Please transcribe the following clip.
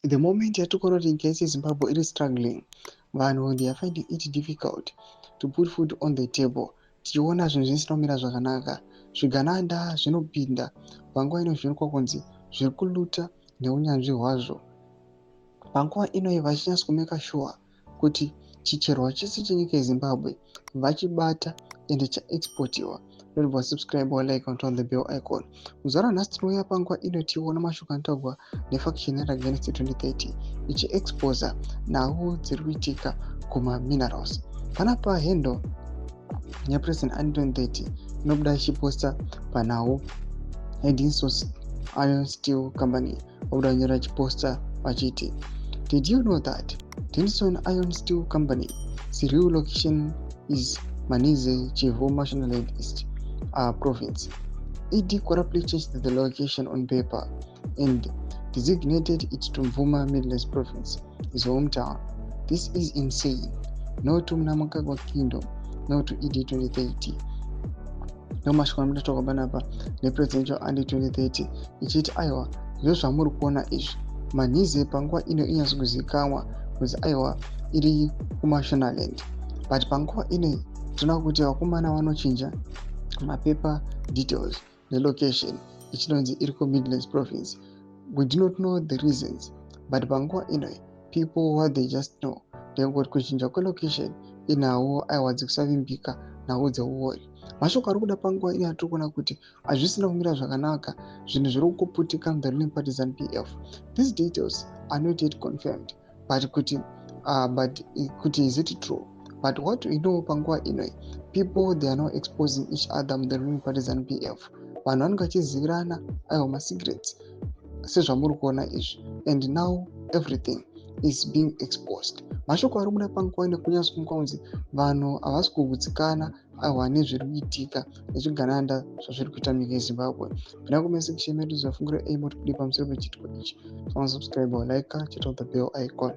The moment yatiri kuona kuti nyika yese yeZimbabwe iri struggling, vanhu they are finding it difficult to put food on the table, tichiona zvinhu zvisina kumira zvakanaka, zvigananda zvinopinda panguva ino, zvinoonekwa kunzi zviri kuloota neunyanzvi hwazvo panguva inoyi, vachinyatsa kumake sure kuti chicherwa chese chenyika yeZimbabwe vachibata ende chaexportiwa. Don't subscribe or like and turn the bell icon. Muzuva ranhasi tinouya panguva ino tiona mashoko anotaurwa nefaction Against 2030 ichiexposa nhau dziri kuitika kumaminerals. Panapa handle yaPresident Andy 2030 inobuda ichiposta panhau yeDinson Iron Steel Company. Vabuda nyora achiposta vachiti, "Did you know that Dinson Iron Steel Company's real location is Manhize, Chivhu, Mashonaland East Province? ED corruptly changed the location on paper and designated it to Mvuma, Midlands Province, his hometown. This is insane. No to Mnangagwa Kingdom, no to ED 2030." Ndo mashoko anotaurwa panapa nePresidential Andy 2030 ichiti, aiwa, ndizvo zvamuri kuona izvi. Manhize panguva ino inyatso kuzivikanwa kunzi, aiwa, iri kuMashonaland, but panguva ino tinoona kuti vakomana vanochinja mapaper details nelocation, ichinonzi iri kuMidlands Province. We do not know the reasons, but panguva ino people, what they just know ndengoti kuchinja kwelocation inhau, aiwa, dzekusavimbika, nhau dzeuori. Mashoko ari kuda panguva ino atiri kuona kuti hazvisina kumira zvakanaka, zvinhu zviri kuputika muThe ruling party ZANU PF. These details are not yet confirmed, but kuti but kuti is it true? But what we know panguva ino, people, they are now exposing each other muThe ruling party ZANU PF. Vanhu vanenge vachizivirana, aiwa, masecrets sezvamuri kuona izvi, and now everything is being exposed. Mashoko ari kubuda panguva ino, kunyatsomuka kunzi vanhu havasi kugutsikana, aiwa, nezviri kuitika nezvigananda zvazviri kuita munyika yeZimbabwe. Pinda kumasection medu, zafungura aimot kudi pamusoro pechiitiko ichi. Subscribe, like, turn the bell icon.